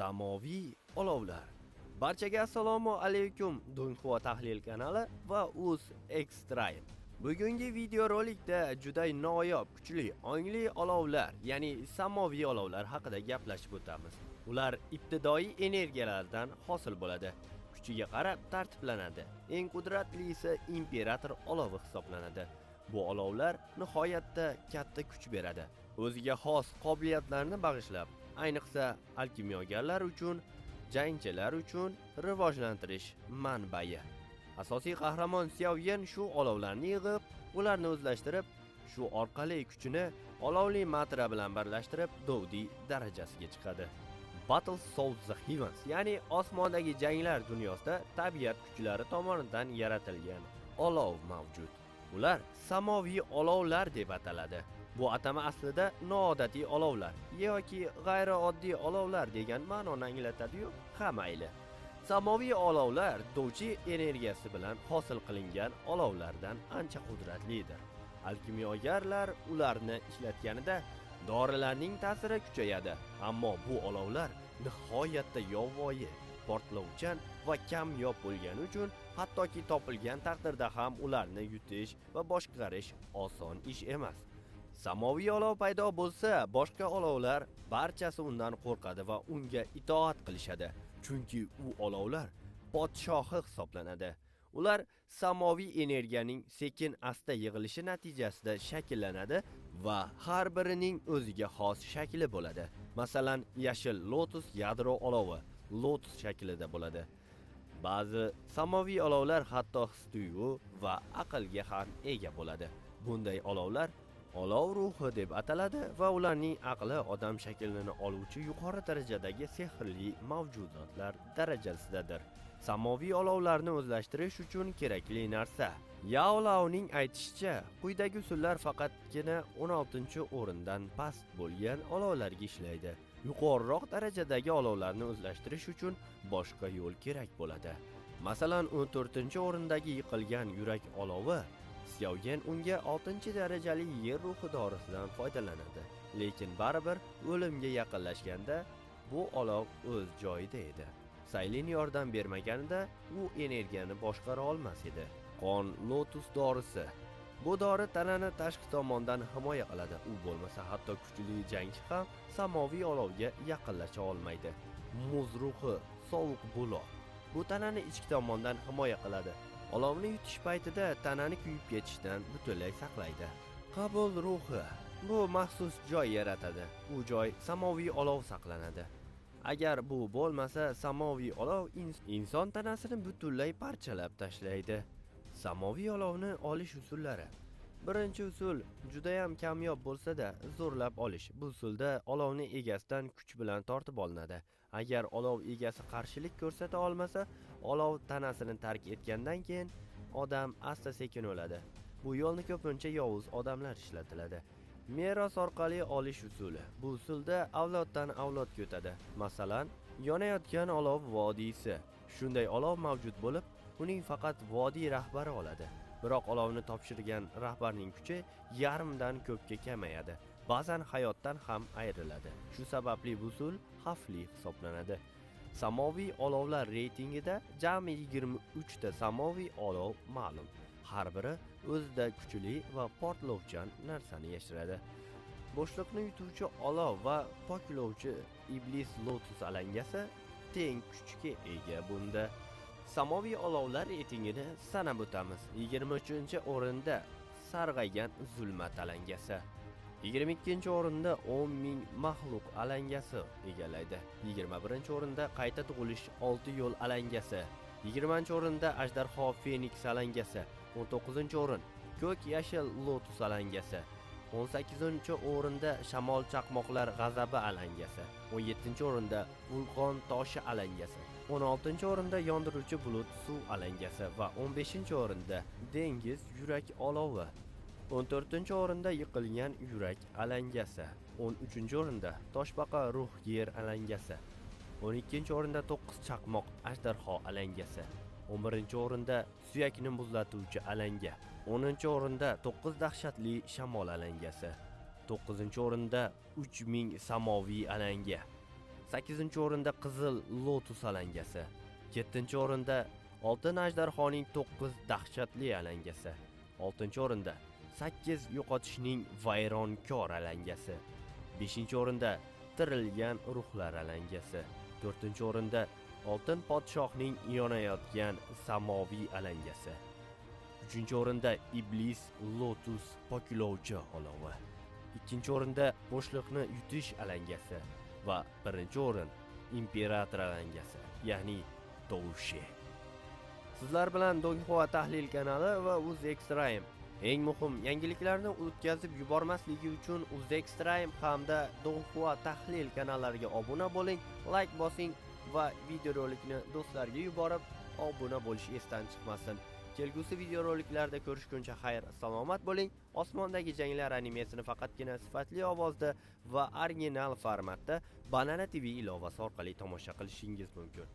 Samoviy olovlar. Barchaga assalomu alaykum, Dunxua tahlil kanali va Uz Extreme. Bugungi videorolikda juda noyob, kuchli, ongli olovlar, ya'ni samoviy olovlar haqida gaplashib o'tamiz. Ular ibtidoiy energiyalardan hosil bo'ladi. Kuchiga qarab tartiblanadi. Eng qudratlisi imperator olovi hisoblanadi. Bu olovlar nihoyatda katta kuch beradi. O'ziga xos qobiliyatlarni bag'ishlab, ayniqsa alkimyogarlar uchun, jangchilar uchun rivojlantirish manbai. Asosiy qahramon Xiao Yan shu olovlarni yig'ib, ularni o'zlashtirib, shu orqali kuchini olovli matra bilan birlashtirib, Dovdi darajasiga chiqadi. Battle of the Heavens, ya'ni osmondagi janglar dunyosida tabiat kuchlari tomonidan yaratilgan olov mavjud. Ular samoviy olovlar deb ataladi. Bu atama aslida noodatiy olovlar yoki g'ayrioddiy olovlar degan ma'noni anglatadi-yu, ha mayli. Samoviy olovlar dovchi energiyasi bilan hosil qilingan olovlardan ancha qudratlidir. Alkimyogarlar ularni ishlatganida dorilarning ta'siri kuchayadi, ammo bu olovlar nihoyatda yovvoyi, portlovchan va kamyob bo'lgani uchun hattoki topilgan taqdirda ham ularni yutish va boshqarish oson ish emas. Samoviy olov paydo bo'lsa, boshqa olovlar barchasi undan qo'rqadi va unga itoat qilishadi, chunki u olovlar podshohi hisoblanadi. Ular samoviy energiyaning sekin asta yig'ilishi natijasida shakllanadi va har birining o'ziga xos shakli bo'ladi. Masalan, yashil lotus yadro olovi lotus shaklida bo'ladi. Ba'zi samoviy olovlar hatto his-tuyg'u va aqlga ham ega bo'ladi. Bunday olovlar olov ruhi deb ataladi va ularning aqli odam shaklini oluvchi yuqori darajadagi sehrli mavjudotlar darajasidadir. Samoviy olovlarni o'zlashtirish uchun kerakli narsa. Yao Laoning aytishicha, quyidagi usullar faqatgina 16-o'rindan past bo'lgan olovlarga ishlaydi. Yuqoriroq darajadagi olovlarni o'zlashtirish uchun boshqa yo'l kerak bo'ladi. Masalan, 14-o'rindagi yiqilgan yurak olovi. Xiaoyan unga 6-darajali yer ruhi dorisidan foydalanadi. Lekin baribir o'limga yaqinlashganda bu olov o'z joyida edi. Saylin yordam bermaganida u energiyani boshqara olmas edi. Qon lotus dorisi. Bu dori tanani tashqi tomondan himoya qiladi. U bo'lmasa hatto kuchli jangchi ham samoviy olovga yaqinlasha olmaydi. Muz ruhi sovuq buloq. Bu tanani ichki tomondan himoya qiladi. Olovni yutish paytida tanani kuyib ketishdan butunlay saqlaydi. Qabul ruhi. Bu maxsus joy yaratadi. U joy samoviy olov saqlanadi. Agar bu bo'lmasa, samoviy olov inson tanasini butunlay parchalab tashlaydi. Samoviy olovni olish usullari. Birinchi usul judayam kamyob bo'lsa-da, zo'rlab olish. Bu usulda olovni egasidan kuch bilan tortib olinadi. Agar olov egasi qarshilik ko'rsata olmasa, olov tanasini tark etgandan keyin odam asta-sekin o'ladi. Bu yo'lni ko'pincha yovuz odamlar ishlatiladi. Meros orqali olish usuli. Bu usulda avloddan avlodga o'tadi. Masalan, yonayotgan olov vodiysi. Shunday olov mavjud bo'lib, uning faqat vodiy rahbari oladi. Biroq olovni topshirgan rahbarning kuchi yarmdan ko'pga kamayadi. Ba'zan hayotdan ham ayriladi. Shu sababli bu usul xavfli hisoblanadi. Samoviy olovlar reytingida jami 23 ta samoviy olov ma'lum. Har biri o'zida kuchli va portlovchan narsani yashiradi. Bo'shliqni yutuvchi olov va poklovchi iblis lotus alangasi teng kuchga ega bunda. Samoviy olovlar reytingini sanab o'tamiz. 23-o'rinda sarg'aygan zulmat alangasi. 22-o'rinda 10 ming maxluq alangasi egallaydi. 21-o'rinda qayta tug'ilish 6 yo'l alangasi. 20-o'rinda ajdarho feniks alangasi. 19-o'rin ko'k yashil lotus alangasi. 18-o'rinda shamol chaqmoqlar g'azabi alangasi. 17-o'rinda vulqon toshi alangasi. 16-o'rinda yondiruvchi bulut suv alangasi va 15-o'rinda dengiz yurak olovi. 14-o'rinda yiqilgan yurak alangasi. 13-o'rinda toshbaqa ruh yer alangasi. 12-o'rinda to'qqiz chaqmoq ajdarho alangasi. 11-o'rinda suyakni muzlatuvchi alanga. 10-o'rinda 9 dahshatli shamol alangasi. 9-o'rinda 3000 samoviy alanga. 8-o'rinda Qizil Lotus alangasi, 7-o'rinda Oltin ajdarhoning 9 dahshatli alangasi, 6-o'rinda 8 yo'qotishning vayronkor alangasi, 5-o'rinda tirilgan ruhlar alangasi, 4-o'rinda Oltin podshohning yonayotgan samoviy alangasi, 3-o'rinda Iblis Lotus poklovchi olovi, 2-o'rinda bo'shliqni yutish alangasi va 1-o'rin imperator alangasi, ya'ni Toushe. Sizlar bilan Donghua tahlil kanali va UzExtreme. Eng muhim yangiliklarni o'tkazib yubormasligi uchun UzExtreme hamda Donghua tahlil kanallariga obuna bo'ling, like bosing va videorolikni do'stlarga yuborib, obuna bo'lish esdan chiqmasin. Kelgusi videoroliklarda ko'rishguncha xayr, salomat bo'ling. Osmondagi janglar animesini faqatgina sifatli ovozda va original formatda Banana TV ilovasi orqali tomosha qilishingiz mumkin.